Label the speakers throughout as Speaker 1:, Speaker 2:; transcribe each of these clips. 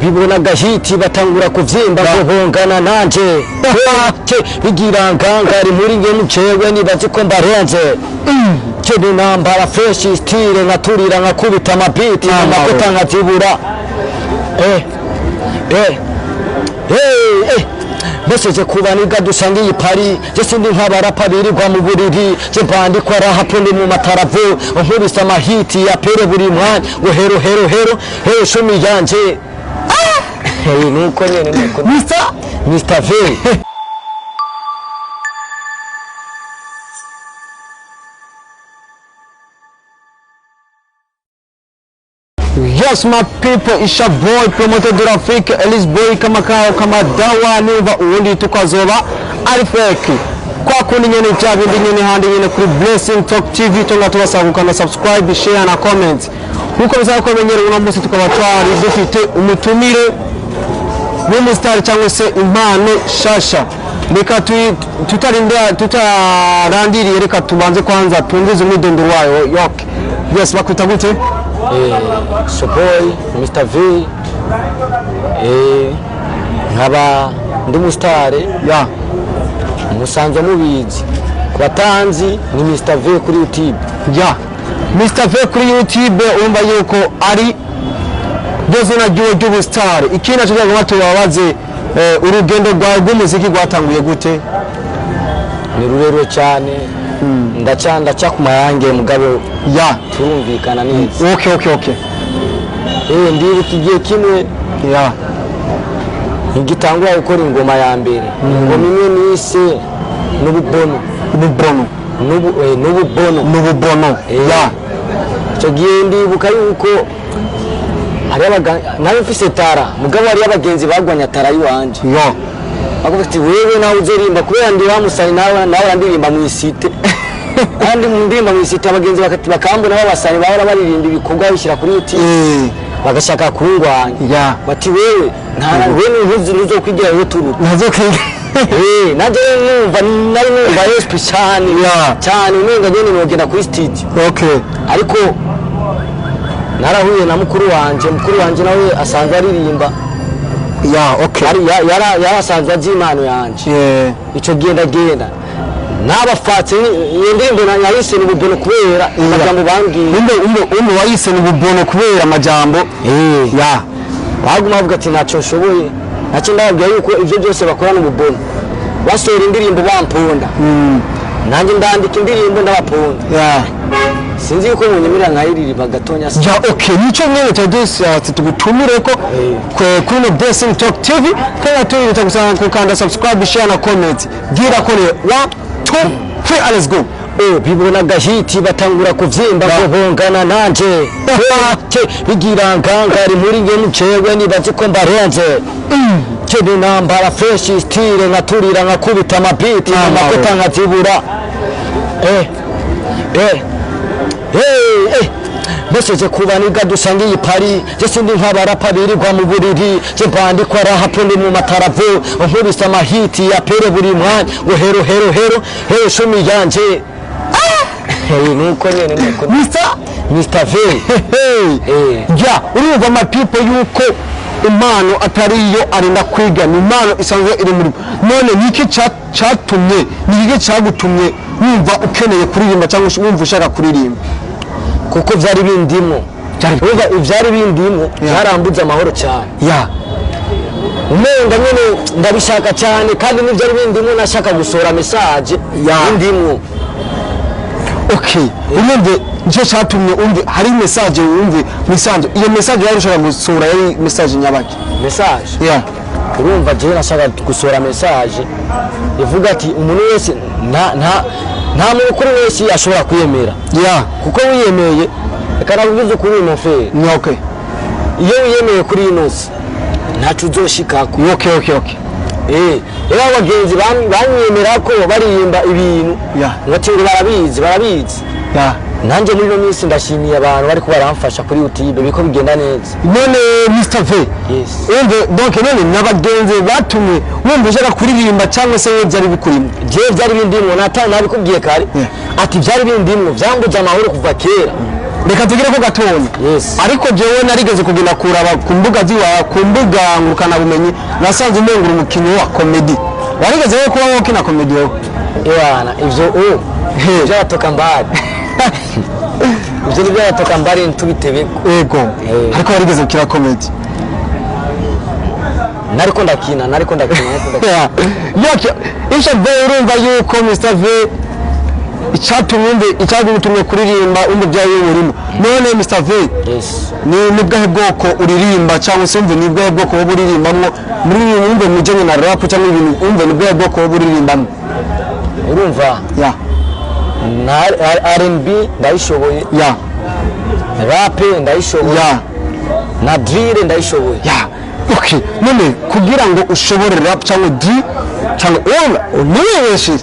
Speaker 1: Bibona agahiti batangura kuvyimba ngo bongana nanje Ke, bigira ngangari muri nge mucewe, nibazi ko mbarenze. Kene nambara fresh style, nkaturira, nkakubita amabiti, amavuta nkazibura. Message kubaniga dusanga iyi pari, je sindi nk'abarapa birirwa mu buriri, je mbandikwa rahapo ndi mu mataravu, nkubise amahiti ya pere buri mwanya ngo hero hero hero hero shumi yanje. Hey, nuko nyene nuko. Mr V.
Speaker 2: Yes, my people, it's your boy, promoter de l'Afrique, Elise Boy, kama kao, kama dawa, niba ubundi tukazoba ari fake. Kwa kundi nyene bya bindi nyene handi nyene kuri Blessing Talk TV, tunga tubasaba gukanda subscribe, share na comment. Nkuko bisanzwe kumenyera, uno munsi tukaba twari dufite umutumire w'umusitari cyangwa se impano shasha. Reka tutarindira, tutarandiriye, reka tubanze kwanza tumvize umwidondoro wayo. Yoke. Yes, bakwita gute?
Speaker 1: So boy Mr V, nkaba ndi umusitari. Musanzwe mubizi, ku batanzi ni Mr V kuri YouTube.
Speaker 2: Ya, Mr V kuri YouTube, urumva yuko ari ryo zina ry'uwo ry'ubusitari. Ikindi nacyo kugira ngo tubabaze, urugendo rwawe rw'umuziki rwatanguye gute?
Speaker 1: Ni rurerure cyane, ndaca ku mayange mugabo turumvikana neza.
Speaker 2: Okay.
Speaker 1: Ndibuka igihe kimwe ngitangura gukora ingoma ya mbere, ingoma imwe nise n'ububono.
Speaker 2: Ububono.
Speaker 1: N'ububono.
Speaker 2: N'ububono.
Speaker 1: Icyo gihe ndibuka yuko hariyo nari mfise tara, mugabo hariyo abagenzi bagwanya tara y'iwanje. Bakuvuga ati wewe nawe uzorimba kubera ndi wamusani, nawe urandirimba mu isite, kandi ndirimba mu isite, abagenzi bakambona b'abasani bahora baririmba ibikorwa babishyira kuri YouTube, bagashaka kungwanya. Bati wewe nta wewe ntuzokwigira YouTube.
Speaker 2: Ntazokwiga.
Speaker 1: Nanjye numva nari numva SP cyane cyane, umenga nyene nogenda kuri studio. Ariko narahuye na mukuru wanje, mukuru wanje nawe asanzwe aririmba. Yarasanzwe azi impano yanje. Ico gihe ndagenda nabafatse iyo ndirimbo nayise ni ububono kubera amajambo bambwiye.
Speaker 2: Umbe wayise ni ububono kubera amajambo.
Speaker 1: Baguma bavuga ati ntacyo nshoboye, ntacyo. Ndababwira yuko ibyo byose bakora ni ububono, basohora indirimbo bamponda, nanjye ndandika indirimbo ndabaponda. Sinzi yuko munyemerera nkayiririmba gatonya se.
Speaker 2: Ya, okay, nico nyene cyadushatse tugutumire ko kuri no Blessing Talk TV, kandi tuyita gusanga kukanda subscribe, share na comment. Gira kore 1 2 3, let's go.
Speaker 1: Bibona agahiti batangura kuvyimba ngo bongana nanje. Ke, bigira ngangari muri nge mucewe, nibazi ko mbarenze. Kene nambara fresh style, nkaturira, nkakubita amabiti, amavuta nkazibura. Message kubaniga dusanga iyi pari, je sindi nk'abarapa birirwa mu buriri, je mbandikwa rahapo ndi mu mataravu, nkubise amahiti ya pere buri mwanya ngo hero hero hero hero shumi yanje. Nuko nyene nuko. Mr V.
Speaker 2: Hey. Ya, urumva my people yuko impano atari iyo arinda kwiga, ni impano isanzwe iri muri. None niki catumye, niki cyagutumye wumva ukeneye kuririmba cyangwa wumva ushaka kuririmba?
Speaker 1: Kuko vyari bindimo. Urumva ivyari bindimo byarambuze amahoro cyane. Umenga nyene ndabishaka cyane, kandi n'ivyari bindimo nashaka gusohora message bindimo.
Speaker 2: Okay, urumve nicyo cyatumye umve hari message, wumve musanzwe iyo message yari ushaka gusohora yari message nyabaki?
Speaker 1: Message. Urumva jewe nashaka gusohora message ivuga ati umuntu wese nta muntu kuri wese ashobora kwiyemera. Kuko wiyemeye, reka nakubwize ukuri mon frère.
Speaker 2: Ni okay.
Speaker 1: Iyo wiyemeye kuri ino si ntaco uzoshikako.
Speaker 2: Okay.
Speaker 1: Rero abagenzi banyemera ko baririmba ibintu ngo ati ngo barabizi barabizi. Nanjye muri ino minsi ndashimiye abantu bariko baramfasha kuri YouTube, biriko bigenda neza.
Speaker 2: None Mr V,
Speaker 1: Yes.
Speaker 2: wumve donc none n'abagenzi batumye wumva ushaka kuririmba cyangwa se wowe byari bikurimo?
Speaker 1: Jewe byari bindimwo, nabikubwiye kare. Ati byari bindimwo, vyambuze amahoro kuva kera.
Speaker 2: Reka tugire ko gatonya.
Speaker 1: Yes.
Speaker 2: Ariko jewe narigeze kugenda kuraba ku mbuga ziwa, ku mbuga ngurukanabumenyi, nasanze umengura umukinnyi wa comedy. Warigeze wowe kuba wokina comedy wowe?
Speaker 1: Ewana, ivyo byabatoka mbali, ivyo ni byabatoka mbali, ntubitebeko.
Speaker 2: Yego.
Speaker 1: Eh.
Speaker 2: Ariko warigeze gukina comedy?
Speaker 1: Nariko ndakina, nariko ndakina, nariko ndakina.
Speaker 2: Yeah. Isha V, urumva yuko Mr V icyatumye umve, icyagutumye kuririmba, umva ibyawe urimo none, Mr V.
Speaker 1: Yes.
Speaker 2: Ni bwahe bwoko uririmba, cyangwa se umve ni bwahe bwoko wowe uririmbamwo muri umve mu bijyanye na rap cyangwa ibintu, umve ni bwahe bwoko wowe uririmbamo?
Speaker 1: Urumva, na R&B ndayishoboye, rap ndayishoboye, na drill ndayishoboye.
Speaker 2: Ya, okay. None kugira ngo ushobore rap cyangwa drill cyangwa wowe ntiwibeshire,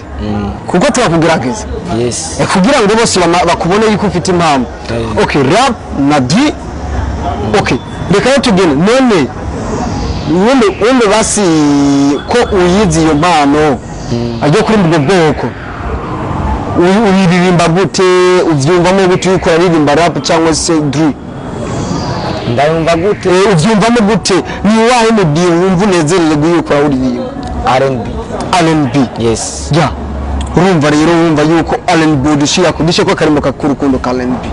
Speaker 2: kuko turakugerageza.
Speaker 1: Yes.
Speaker 2: Kugira ngo bose bakubone yuko ufite impamvu. Okay, rap na drill, okay. Reka rero tugende none wumve basi ko uyizi iyo mpano ajya kuri ubwo bwoko. Uyiririmba gute? Ubyumvamo gute yuko uraririmba rap cyangwa se drill?
Speaker 1: Ndayumva gute?
Speaker 2: Ubyumvamo gute? Ni wahe mudiho wumva unezererwa yuko urawuririmba?
Speaker 1: R&B.
Speaker 2: R&B?
Speaker 1: Yes.
Speaker 2: Ya, urumva rero, wumva yuko R&B udushira kudushe ko karimo kakurukundo ka R&B.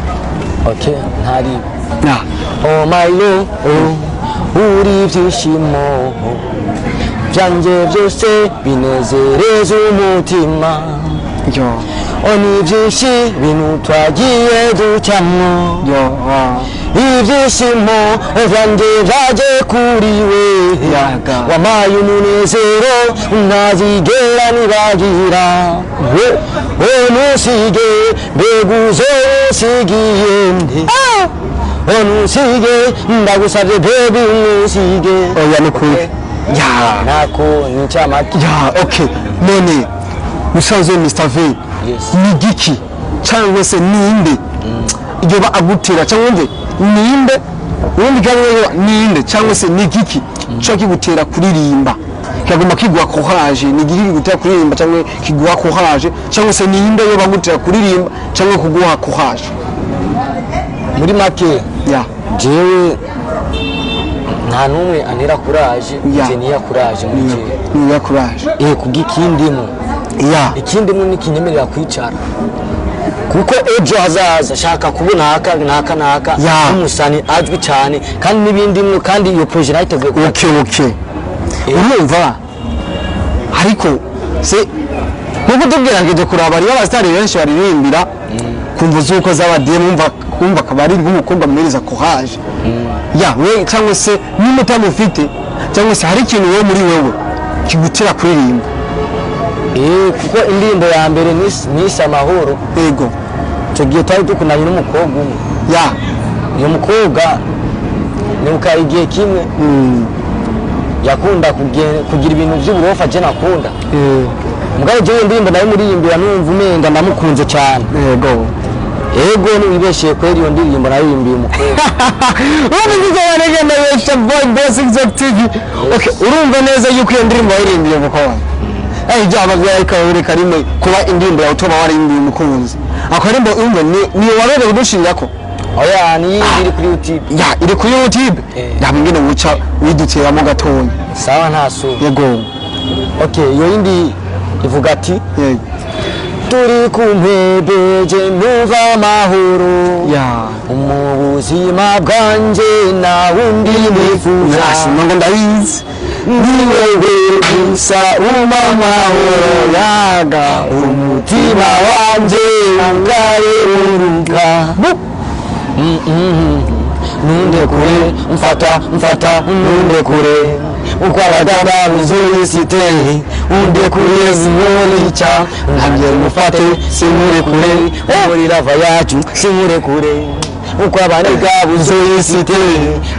Speaker 1: Okay, ntari.
Speaker 2: Ya.
Speaker 1: Oh my love, oh, uri ibyishimo byanjye byose binezereza umutima.
Speaker 2: Yo.
Speaker 1: Oh, ni byinshi bintu twagiye ducamo.
Speaker 2: Yo, ah.
Speaker 1: Ibyishimo byanjye byaje kuri we.
Speaker 2: Yaga.
Speaker 1: Wampaye umunezero ntazigera nibagira. Oh, ntusige, mbega uzosigiye nde? Oh, ntusige, ndagusabye baby, ntusige.
Speaker 2: Oya, ni kuri ya.
Speaker 1: Nako ni incamake.
Speaker 2: Ya, okay. None musanzwe Mr V,
Speaker 1: Yes.
Speaker 2: ni giki cyangwa se ninde yoba agutera, cyangwa nde, ninde ubundi, cyangwa yoba ninde cyangwa se ni giki cyo kigutera kuririmba kikaguma kiguha courage? Ni giki kigutera kuririmba cyangwa kiguha courage, cyangwa se ninde yoba agutera kuririmba cyangwa kuguha courage?
Speaker 1: Muri make,
Speaker 2: ya
Speaker 1: jewe nta n'umwe antera courage.
Speaker 2: Ya.
Speaker 1: Je niya courage muri jewe.
Speaker 2: Ni ya courage.
Speaker 1: Kubw'ikindimo, ikindimo nikinyemerera kwicara, kuko ejo hazaza shaka kubona aka naka naka nk'umusani azwi cyane, kandi n'ibindi kandi iyo projet nayiteguye kuva.
Speaker 2: Okay, urumva, ariko se nkuko tubwiragije kuraba, hariyo abasitari benshi baririmbira kumva z'uko z'abadiyemu, wumva kumva akaba ari nk'umukobwa muhereza courage ya we, cyangwa se niba utamufite, cyangwa se hari ikintu wowe muri wewe kigutera kuririmba?
Speaker 1: Kuko indirimbo ya mbere nise Amahoro. Icyo gihe twari dukundanye n'umukobwa umwe. Uyu mukobwa, nibuka igihe kimwe yakunda kugira ibintu by'uburofa je nakunda. Mugabo jewe indirimbo nayo muririmbira numva umenga ndamukunze cyane. Ego, niwibesheye kweri, iyo ndirimbo nayirimbiye umukobwa.
Speaker 2: Urumva neza neza, Boy Boss Executive. Okay, urumva neza yuko iyo ndirimbo wayirimbiye umukobwa. Byaba byariko reka rimwe kuba indirimbo yawe utoba warimbiye umukunzi. Ako rimbo umva ni wabereye udushirako.
Speaker 1: Oya, ni iri kuri YouTube.
Speaker 2: Ya, iri kuri YouTube. Yaba ingene wuca widuteramo gatonya.
Speaker 1: Sawa, nta sura.
Speaker 2: Yego.
Speaker 1: Okay, iyo yindi ivuga ati:
Speaker 2: Yego.
Speaker 1: Turi kumwe je numva amahoro. Mu buzima bwanjye nta wundi nifuza.
Speaker 2: Yasi ngo ndabizi.
Speaker 1: Ni wewe gusa umpa amahoro.
Speaker 2: Yaga.
Speaker 1: Umutima wanjye ukaruruka. Ntunde kure, mfata, mfata, ntunde kure, uko abaganga buzuye unde kure sinorica ntabyo mufate sinkure kure muri lava yacu sinkure kure uko abaniga buzuye site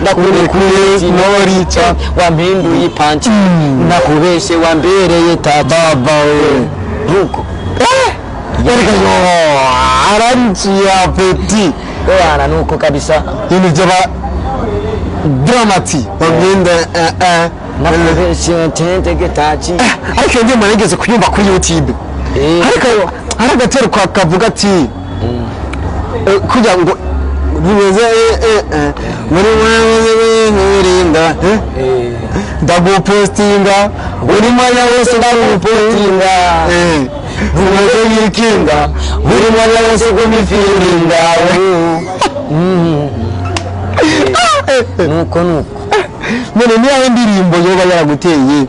Speaker 1: ndakure kure sinorica wampinduye ipanci nakubeshe wambereye tata.
Speaker 2: Baba we.
Speaker 1: Nuko.
Speaker 2: Erega yo aranciye apeti.
Speaker 1: Bwana, nuko kabisa.
Speaker 2: Ibintu by'aba dramati bagenda
Speaker 1: Nakubeshe tente getachi.
Speaker 2: Ariko iyo ndirimbo nigeze kuyumva kuri YouTube. Ariko hari agatero kavuga ati kugira ngo Bimeze muri mwe murinda ndagupostinga buri mwanya wose ndagupostinga, ntumeze nk'ikinga, buri mwanya wose gumifiringa.
Speaker 1: Nuko nuko.
Speaker 2: None niyahe ndirimbo yoba yaraguteye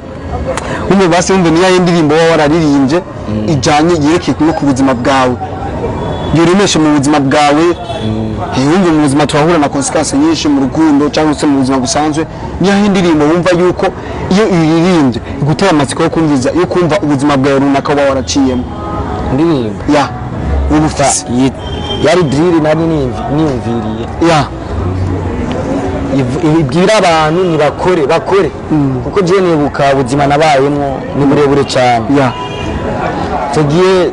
Speaker 2: umwe basi, wumve, niyahe ndirimbo waba wararirimbye ijanye yerekeye no ku buzima bwawe, yoremeshe mu buzima bwawe? Wumve, mu buzima turahura na conséquences nyinshi mu rukundo cyangwa se mu buzima busanzwe. Niyahe ndirimbo wumva yuko iyo uyiririmbye igutera amatsiko yo kumviza, yo kumva ubuzima bwawe runaka uba waraciyemo?
Speaker 1: Ndirimbo
Speaker 2: Ya, uba ufise.
Speaker 1: Yari drill nari niyumviriye ibwira abantu nibakore, bakore, kuko je nibuka ubuzima nabayemwo ni burebure cyane. Icyo gihe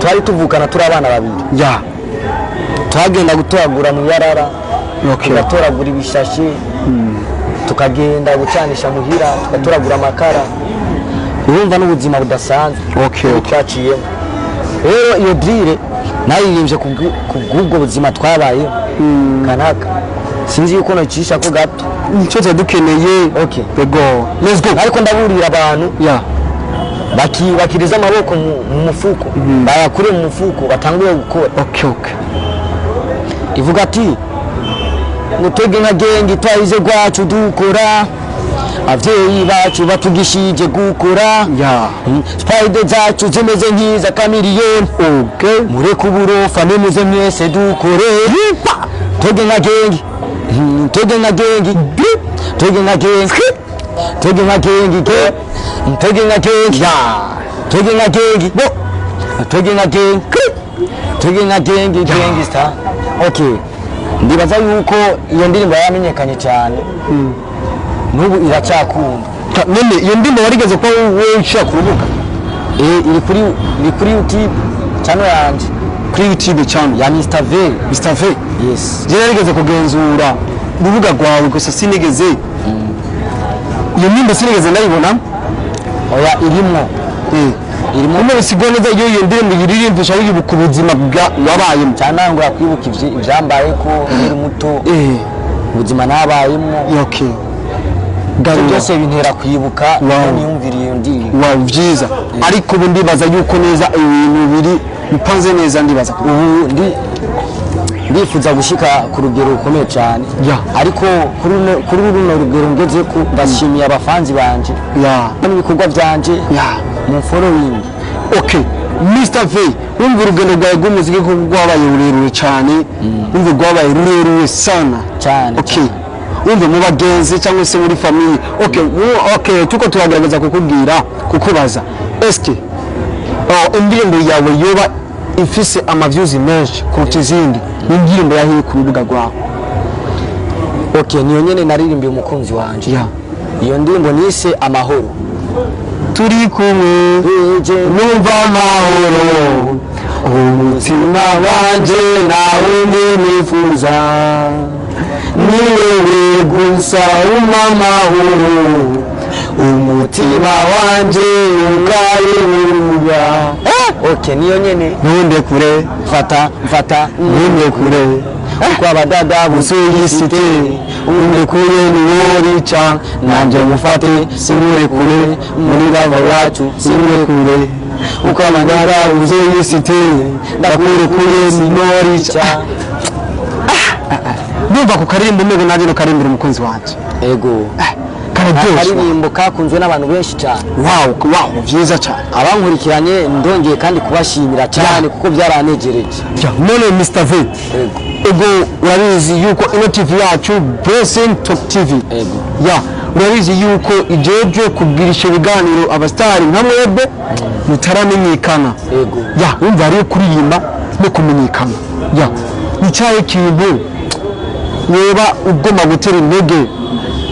Speaker 1: twari tuvukana turi abana babiri. Twagenda gutoragura mu yarara, tugatoragura ibishashi, tukagenda gucanisha muhira, tugatoragura amakara. Urumva n'ubuzima budasanzwe twaciyemo. Rero iyo drill naririmbye ku bw'ubwo buzima twabayemo kanaka. Sinzi yuko nocisha ko gato.
Speaker 2: Nicyo tuba dukeneye.
Speaker 1: Okay.
Speaker 2: Yego, let's go.
Speaker 1: Ariko ndaburira abantu bakiriza amaboko mu mufuko, bayakure mu mufuko, batangure gukora.
Speaker 2: Okay.
Speaker 1: Ivuga ati: mutege nka gang, twahize rwacu dukora, abavyeyi bacu batugishije gukora. Spider zacu zimeze nk'iza kamiliyoni. Mureke uburofa, nimuze mwese dukore. Twege nka gang, twege nka gang, twege nka gang, twege nka gang, twege nka gang, twege nka gang, bo twege nka gang, twege nka gang, gangster. Okay, ndibaza yuko iyo ndirimbo yaramenyekanye cyane, n'ubu iracyakunda.
Speaker 2: None iyo ndirimbo warigeze kuba wowe ushyira ku rubuga?
Speaker 1: Iri kuri YouTube channel yanje.
Speaker 2: Kuri YouTube channel
Speaker 1: ya Mr V.
Speaker 2: Mr V.
Speaker 1: Yes.
Speaker 2: Je narigeze kugenzura urubuga rwawe, gusa sinigeze, iyo ndirimbo sinigeze ndayibona.
Speaker 1: Oya, irimo. Irimo.
Speaker 2: None bisigwa neza iyo iyo ndirimbo uyiririmba wibuka ubuzima bwa wabayemo?
Speaker 1: Cyanangura kwibuka ivyambaye ko nkiri muto, ubuzima nabayemo. Ibyo byose bintera kwibuka iyo niyumviriye iyo ndirimbo.
Speaker 2: Wow, byiza. Ariko ubu ndibaza yuko neza ibintu biri bipanze neza, ndibaza.
Speaker 1: Ubu ndifuza gushika ku rugero rukomeye cyane. Ariko kuri runo rugero ngeze ko, ndashimiye abafanzi banje n'ibikorwa byanje mu following.
Speaker 2: Okay, Mr V, wumva urugendo rwawe rw'umuziki ko rwabaye rurerure cyane, wumva rwabaye rurerure sana.
Speaker 1: Cyane.
Speaker 2: Okay, wumva mu bagenzi cyangwa se muri famille, okay, okay, tuko turagerageza kukubwira, kukubaza, eske, oh, indirimbo yawe yoba ifise ama views menshi kuruta izindi ni indirimbo yahiye ku rubuga rwawe?
Speaker 1: Okay, niyo nyene naririmbiye umukunzi wanje. Iyo ndirimbo nise Amahoro.
Speaker 2: Turi kumwe
Speaker 1: Eje
Speaker 2: numva amahoro, umutima wanje nta wundi nifuza, ni wewe gusa umpa amahoro, umutima wanje ukayibura.
Speaker 1: Okay, niyo nyene.
Speaker 2: Ntunde kure.
Speaker 1: Mfata, mfata.
Speaker 2: Ntunde kure.
Speaker 1: Kuko abadada
Speaker 2: usuyisite, unde kure niworica, nanje mufate simurekure, muri lava yacu simurekure, uko amagara uzuyisite, ndakurekure sinorica. Ndumva ku karirimbo umeze nanjye no karimbira umukunzi wanje.
Speaker 1: Ego.
Speaker 2: Kararyoshe.
Speaker 1: Akaririmbo kakunzwe n'abantu benshi cyane.
Speaker 2: Wow, vyiza cyane.
Speaker 1: Abankurikiranye, ndongeye kandi kubashimira cyane kuko byaranegereje.
Speaker 2: None Mr V,
Speaker 1: Ego.
Speaker 2: Ego, urabizi yuko ino TV yacu, Blessing Top TV,
Speaker 1: Ego.
Speaker 2: ya, urabizi yuko ijejwe kugirisha ibiganiro abasitari nka mwebwe mutaramenyekana.
Speaker 1: Ego.
Speaker 2: Ya, wumva hariyo kuririmba no kumenyekana. Ya, ni cyahe kintu woba ugomba gutera intege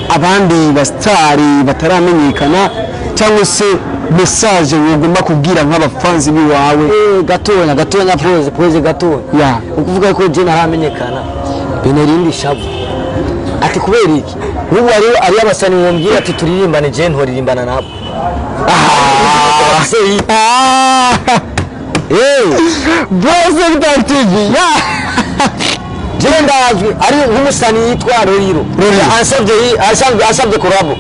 Speaker 2: abandi basitari bataramenyekana, cyangwa se message wogomba kubwira nk'abafanzi biwawe?
Speaker 1: Gatonya, gatonya, pause, pause gatonya. Ukuvuga ko je ntaramenyekana binerindi shavu, ati kubera iki? N'ubu hariyo ariyo abasani wombwira ati turirimbane, je ntoririmbana nabo.
Speaker 2: Blessing Top TV, ya.
Speaker 1: Jewe ndazwi ari nk'umusani yitwa Roriro.
Speaker 2: Roriro.
Speaker 1: Ansabye collabo.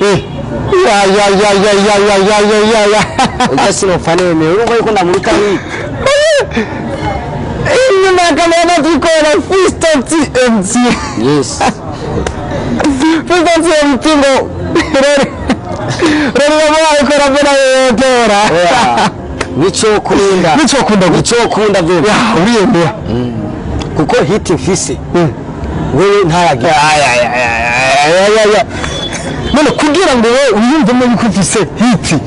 Speaker 2: Ya ya ya ya ya ya ya ya ya ya.
Speaker 1: Ujya sinopfa nemeye, urumva yuko ndamuruta hit.
Speaker 2: Inyuma ya kamera tukora Fisto TMT.
Speaker 1: Yes.
Speaker 2: Fisto TMT ngo rero rero bamuhaye collabo nawe yotora.
Speaker 1: Oya, nico kunda.
Speaker 2: Nico kunda gute?
Speaker 1: Nico kunda vyo.
Speaker 2: Ya, uriyemera.
Speaker 1: Kuko hit mfise wewe ntaragira.
Speaker 2: Ya, none kugira ngo wowe wiyumvemo yuko ufise hit,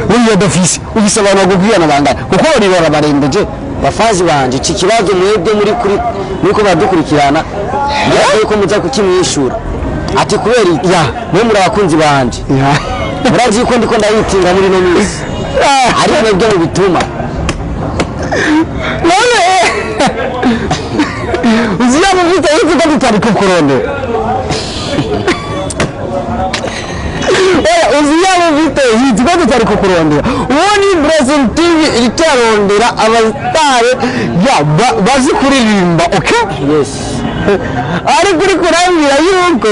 Speaker 2: wowe udafise, ufise abantu bagubwirana bangana? Kuko bari barabarembeje.
Speaker 1: Bafazi banje, iki kibazo mwebwe muri kuri muriko baradukurikirana, murabe yuko muza kukimwishura ati kubera iki mwe muri abakunzi banje, murazi yuko ndiko ndayitinga muri ino minsi, ari mwebwe mubituma.
Speaker 2: None uzi yaba ufite hit ko tutari kukurondera? Oya, uzi yaba ufite hit ko tutari kukurondera? Uwo ni Blessing TV iriko irarondera abasitari ya bazi kuririmba, okay?
Speaker 1: Yes.
Speaker 2: Ariko uri kurambwira yuko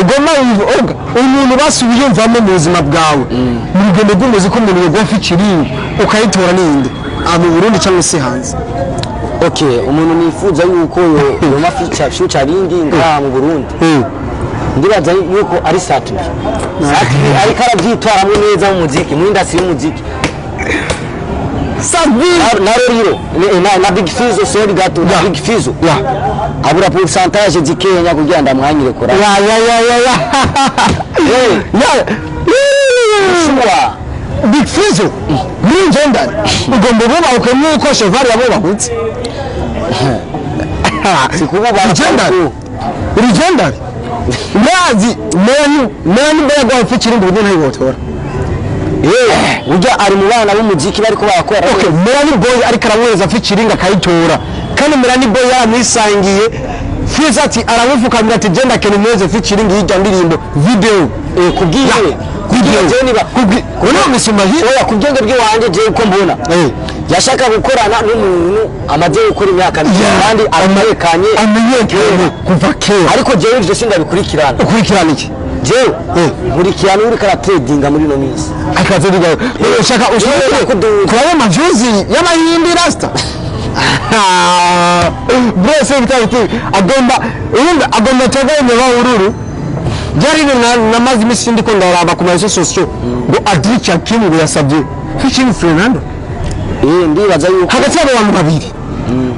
Speaker 2: ugomba umuntu basubiyumvamo mu buzima bwawe, mu rugendo rw'umuziki, umuntu yoguha featuring ukayitora ninde, mu Burundi cyangwa se hanze?
Speaker 1: Okay, umuntu nifuza yuko yoma featuring ngaha mu Burundi, ndibaza yuko ari Sat-B. Sat-B ariko arabyitwaramo neza mu muziki, muri industry y'umuziki.
Speaker 2: Sat-B.
Speaker 1: Na Roriro na Big Fizzo, sorry gato, na Big Fizzo abura pourcentage zikenya kugira ndamwanyire kora.
Speaker 2: Ya ya ya ya ya. Ya.
Speaker 1: Sure.
Speaker 2: Big Fizzo muri Jordan ugomba bubahuke nk'uko Cheval yabubahutse.
Speaker 1: Sikububaha.
Speaker 2: Legendary, legendary. Urazi meni meni mbega gwa featuring ubu ntayibotora.
Speaker 1: Eh, ujya ari mu bana b'umuziki bariko barakora.
Speaker 2: Okay, Melanie Boy ariko aramuhereza featuring akayitora, kandi Melanie Boy yaramwisangiye. Fizzo ati aramufukamira ati genda kenimeze featuring y'irya ndirimbo video.
Speaker 1: Eh, kubwiye
Speaker 2: Kubwiye.
Speaker 1: jewe niba
Speaker 2: Kubwi uriya misuma hit.
Speaker 1: Oya, ku bwenge bw'iwanje, jewe uko mbona, yashaka gukorana n'umuntu amaze gukora imyaka myinshi kandi amenyekanye.
Speaker 2: Amenyekanye kuva kera.
Speaker 1: Ariko jewe ivyo sindabikurikirana.
Speaker 2: Ukurikirana iki?
Speaker 1: Jewe nkurikirana uriko aratredinga muri ino minsi.
Speaker 2: Akazi rigawe ushaka ushaka
Speaker 1: Kuduza.
Speaker 2: kuraba amavyuzi y'amahindi rasta bose bitari agomba ubundi agomba tova inyuma ururu byari namaze iminsi ndiko ndaraba ku ma réseaux sociaux ngo Adric Hakim ngo yasabye featuring Fernando.
Speaker 1: Eh, ndibaza yuko
Speaker 2: Hagati y'abo bantu babiri,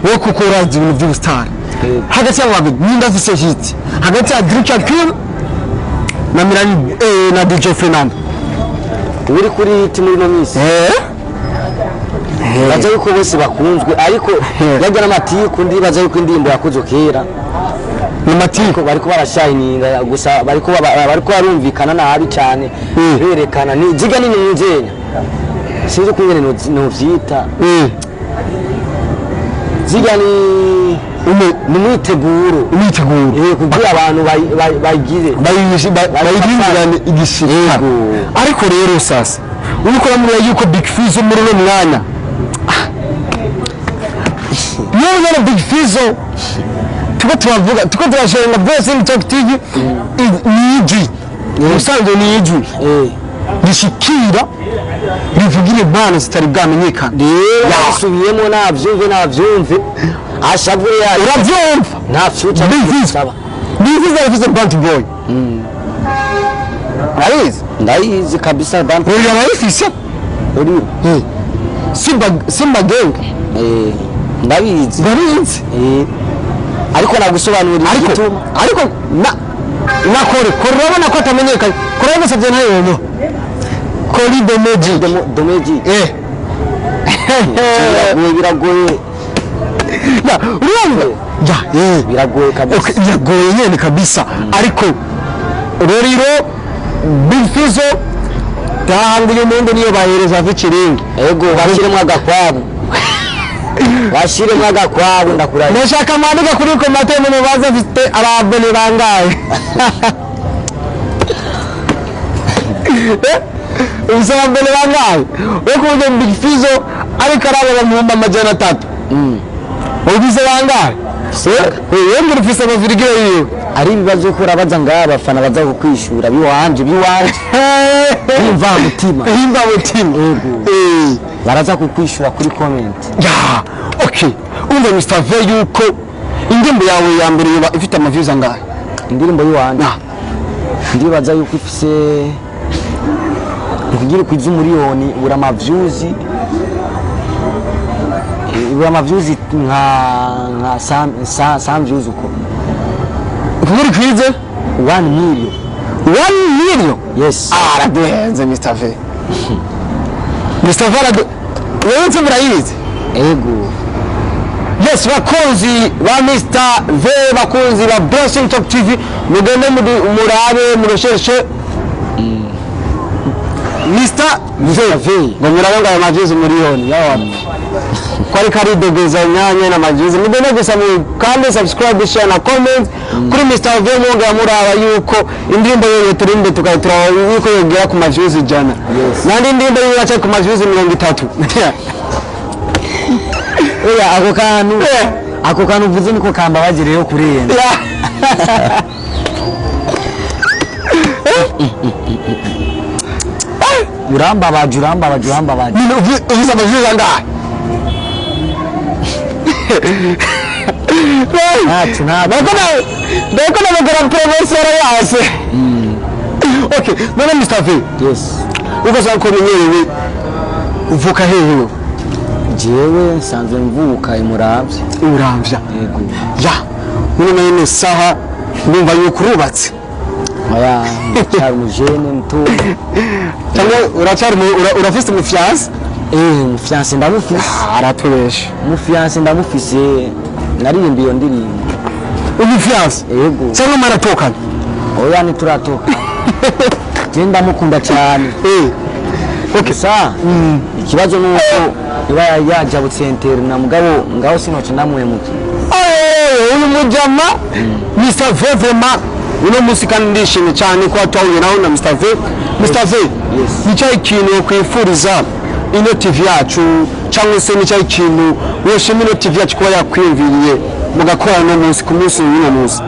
Speaker 2: wowe kuko urazi ibintu by'ubusitari, hagati y'abo babiri ninde afise hit, hagati ya Adric Hakim na Milani na DJ Fernando?
Speaker 1: Uri kuri hit muri ino minsi, baza yuko bose bakunzwe, ariko yajya n'amatiku, ndibaza yuko indirimbo yakozwe kera.
Speaker 2: Ni matiku.
Speaker 1: Ariko bariko barashininga gusa, bariko barumvikana nabi cyane. Berekana ni ziga nini munzenya, sinzi ukungene novyita. Ziga ni ni mwiteguro.
Speaker 2: Imyiteguro.
Speaker 1: Eh, kugira abantu bayigire.
Speaker 2: Bayirindirane igishika.
Speaker 1: Yego.
Speaker 2: Ariko rero sasa uriko uramubwira yuko Big Fizzo muri uno mwanya, niyo nyene Big Fizzo tuko turavuga, tuko turashenga byose ni Talk TV, ni ijwi ubusanzwe, ni ijwi rishikira rivugira impano zitari bwamenyekana.
Speaker 1: Rero basubiyemo, navyumve ashavure ya
Speaker 2: Uravyumva?
Speaker 1: Nta future.
Speaker 2: Big Fizzo.
Speaker 1: Saba.
Speaker 2: Big Fizzo arafise Bad Boy, urabizi?
Speaker 1: Ndayizi kabisa band.
Speaker 2: Oya, arayifise.
Speaker 1: Uri
Speaker 2: Simba, Simba Gang.
Speaker 1: Eh, ndabizi.
Speaker 2: Ndabizi.
Speaker 1: Eh, ariko nagusobanurira
Speaker 2: Ariko
Speaker 1: igituma.
Speaker 2: Ariko na na kore kore urabona ko atamenyekanye, kore yamusabye ntayo yomuha Kori Domeji.
Speaker 1: Domeji. Biragoye, biragoye.
Speaker 2: Ya, urumva ya
Speaker 1: Biragoye kabisa.
Speaker 2: Okay, biragoye nyene kabisa. Ariko Roriro, Big Fizzo tanguye umuntu niyo bahereza featuring.
Speaker 1: Ego, bashiremo agakwabu, bashiremo agakwabu, ndakurahiye.
Speaker 2: Ndashaka mwandike kuri commentaire mubaze afite ababone bangahe. Ufite ababone bangahe we ku buryo Big Fizzo ariko araba bamuhumba 300? Ubize bangahe? Wewe ufise amavirigire yiwe.
Speaker 1: Ari ibibazo ko urabaza ngaha, abafana baza kukwishura biwanje, biwanje bimva mutima.
Speaker 2: Himba mutima.
Speaker 1: Yego. Baraza kukwishura kuri comment.
Speaker 2: Ya, okay. Umva Mr. V, yuko indirimbo yawe ya mbere yoba ifite ama views angahe?
Speaker 1: Indirimbo yiwanje
Speaker 2: Na.
Speaker 1: ndibaza yuko ifise, kugira ikwize 1 miliyoni ibura ama views, ibura ama views nka 100 views uko.
Speaker 2: Kugira ikwize
Speaker 1: 1 million.
Speaker 2: 1 million?
Speaker 1: Yes.
Speaker 2: Ah, araduhenze Mr. V. Mr. V aradu, wewe nzi murayizi.
Speaker 1: Ego.
Speaker 2: Yes, bakunzi ba Mr. V, bakunzi ba Blessing Top TV, mugende murabe, murecherche Mr. V.
Speaker 1: V.
Speaker 2: Ngo murabe ngo ayo ma views 1 miliyoni yawa ko ariko aridogeza nyanya na ma views. Mugende gusa kandi subscribe, share na comment kuri Mr. V, mwongera muraba yuko indirimbo yewe turinde tukayitura yuko yogera ku ma views 100.
Speaker 1: Yes.
Speaker 2: Nandi indirimbo yiwe yacaye ku ma views 30.
Speaker 1: Oya, ako kantu uvuze niko kambabaje rero kurenza. Urambabaje, urambabaje, urambabaje.
Speaker 2: Nyine ufise ama views angahe?
Speaker 1: Ntacu, ntacu.
Speaker 2: Ndako nabagora promotion yase. Okay, none Mr. V,
Speaker 1: Yes.
Speaker 2: uko ko menyerewe, uvuka hehe wewe?
Speaker 1: Jewe nsanzwe mvuka imuramvya.
Speaker 2: Uramvya?
Speaker 1: Yego.
Speaker 2: Ya, none nayo ni saha, ndumva yuko urubatse.
Speaker 1: Oya, ndacyari umujene muto.
Speaker 2: Cyangwa uracyari urafise umu fiancé?
Speaker 1: Eh, umu fiancé ndamufise.
Speaker 2: Aratubesha.
Speaker 1: Umu fiancé ndamufise, naririmba iyo ndirimbo.
Speaker 2: Umu fiancé?
Speaker 1: Yego.
Speaker 2: Cyangwa maratokana?
Speaker 1: Oya, ntituratoka. Je ndamukunda cyane. Gusa ikibazo ni uko iba yajabutse interna, mugabo ngaho sinoca ndamuhemukiye.
Speaker 2: Uyu mujama Mr. V, vraiment uno munsi kandi ndishimye cyane ko twahuye nawe na Mr. V. Mr. V,
Speaker 1: Yes.
Speaker 2: ni cyahe ikintu kwifuriza ino TV yacu, cyangwa se ni cyahe ikintu woshima ino TV yacu kuba yakwiyumviriye mugakora uno munsi, ku munsi w'uno munsi?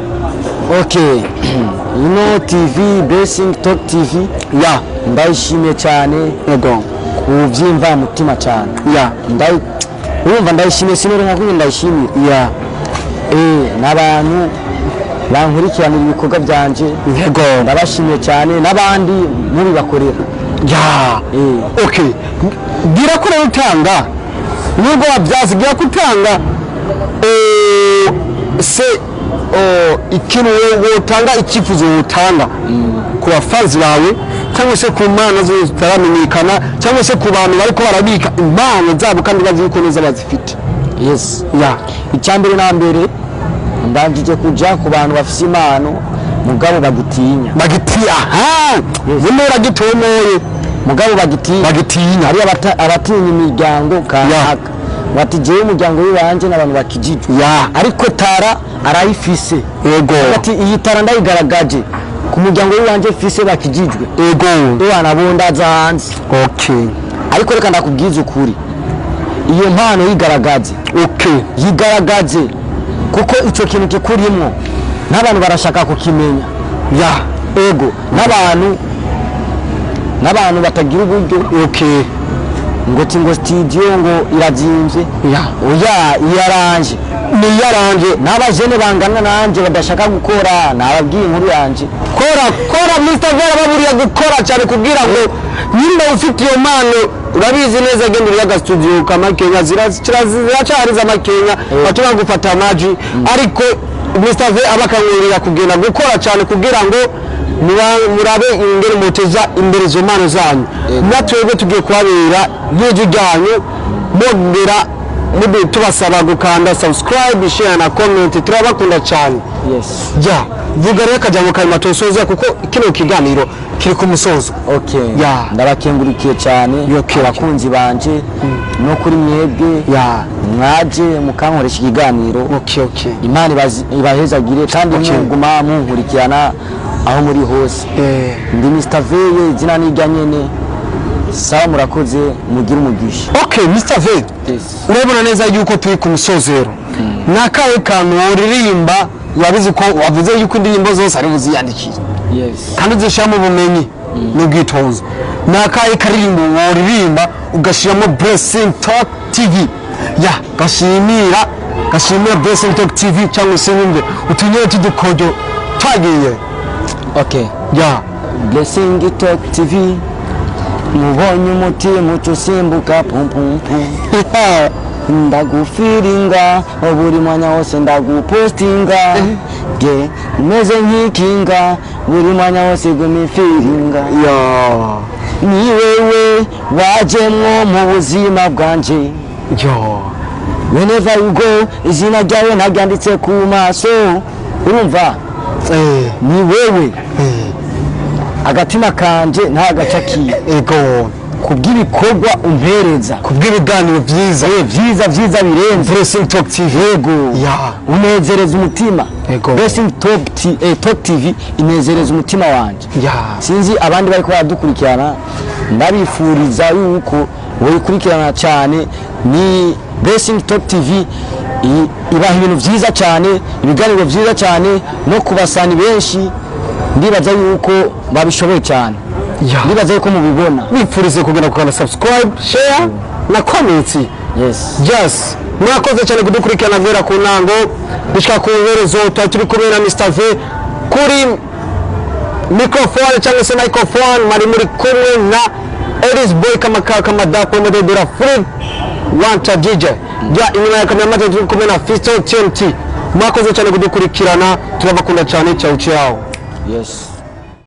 Speaker 1: Okay, ino TV, Blessing Talk TV, ndayishimiye cyane ku by'imvamutima cyane. Urumva ndayishimiye, sinorenga kuri ndayishimiye. N'abantu bankurikiranira ibikorwa byanje, ndabashimiye cyane, n'abandi mubibakorera.
Speaker 2: Okay, gira ko rero utanga, nubwo wabyazi, gira ko utanga, se ikintu wotanga, icyifuzo wotanga ku bafanzi bawe, cyangwa se ku mpano zose zitaramenyekana, cyangwa se ku bantu bariko barabika impano zabo kandi bazi yuko neza bazifite.
Speaker 1: Yes, icya mbere na mbere ndangije kuja ku bantu bafise impano mugabo bagitinya.
Speaker 2: Bagiti, aha, buno uragitomoye.
Speaker 1: Mugabo bagitinya.
Speaker 2: Bagitinya.
Speaker 1: Hari abatinya imiryango kanaka, bati jewe umuryango w'iwanje n'abantu bakijijwe, ariko tara arayifise. Ati iyi tara ndayigaragaje ku muryango w'iwanje mfise bakijijwe, ewana bondaza hanze. Ariko reka ndakubwiza ukuri, iyo mpano yigaragaze. Yigaragaze, kuko icyo kintu kikurimwo n'abantu barashaka kukimenya. Ego, n'abantu batagira uburyo, ngo ti ngo studio ngo irazimvye. Oya, iyaranje.
Speaker 2: Niyaranje.
Speaker 1: N'abajene bangana nanje badashaka gukora, nababwiye inkuru yanje.
Speaker 2: Kora, kora. Mr. Vera baburiya gukora cyane kugira ngo nimba ufite iyo mpano urabizi neza, genda uriya studio kamakenya ziracari z'amakenya batuma gufata amaji, ariko Mr. V abakangurira kugenda gukora cyane kugira ngo murabe ingene muteza imbere izo mpano zanyu. Natwebwe tugiye kubabera n'ijwi ryanyu, mwongera tubasaba gukanda subscribe, share na comment. Turabakunda cyane.
Speaker 1: Yes.
Speaker 2: Ya, vuga rero akajambo kanyuma tusoza, kuko kino kiganiro kiri ku musozo.
Speaker 1: Okay.
Speaker 2: Ya.
Speaker 1: Ndabakengurikiye cyane, abakunzi banje, no kuri mwebwe mwaje mukankoresha ikiganiro.
Speaker 2: Okay.
Speaker 1: Imana ibahezagire kandi muguma munkurikirana aho muri hose. Ndi Mr. Veye, izina nirya nyene. Sawa, murakoze, mugire umugisha.
Speaker 2: Okay, Mr V,
Speaker 1: Yes.
Speaker 2: urabona neza yuko turi ku musozero. Ni akahe kantu woririmba? Urabizi ko wavuze yuko indirimbo zose ari buziyandikire kandi uzishyiramo ubumenyi n'ubwitonzi. Ni akahe karirimbo woririmba ugashyiramo Blessing Talk TV, ya gashimira Blessing Talk TV, cyangwa se wumve utunyere tudukodo twagiye?
Speaker 1: Okay.
Speaker 2: Ya.
Speaker 1: Blessing Talk TV, mubonye umutima uca usimbuka pum pum pum. Ndagufiringa buri mwanya wose, ndagupostinga ge umeze nk'ikinga, buri mwanya wose gumifiringa. Ni wewe wajemwo mu buzima bwanje. Whenever you go, izina ryawe ntaryanditse ku maso, urumva? Ni wewe, agatima kanje ntagacakiye kubw'ibikorwa umpereza,
Speaker 2: kubw'ibiganiro byiza.
Speaker 1: Vyiza vyiza birenze.
Speaker 2: Blessing Talk TV.
Speaker 1: Yego. Unezereza umutima. Blessing Talk TV inezereza umutima wanje. Sinzi abandi bariko baradukurikirana, ndabifuriza yuko boyikurikirana cyane. Ni Blessing Talk TV, ibaha ibintu vyiza cyane, ibiganiro vyiza cyane, no kubasani benshi ndibaza yuko babishoboye cyane. Ndibaza yuko mubibona.
Speaker 2: Bipfurize kugenda kugana subscribe, share na comment.
Speaker 1: Yes.
Speaker 2: Yes, mwakoze cyane kudukurikirana guhera ku ntango gushika ku iherezo. Tuba turi kumwe na Mr V kuri microphone cyangwa se microphone, mari muri kumwe na Elis Boy Kamaka Kamadapo Modedura Free Wanta DJ ya inyuma ya kamera, maze turi kumwe na Fisto TNT. Mwakoze cyane kudukurikirana, turabakunda cyane. Ciao ciao.
Speaker 1: Yes.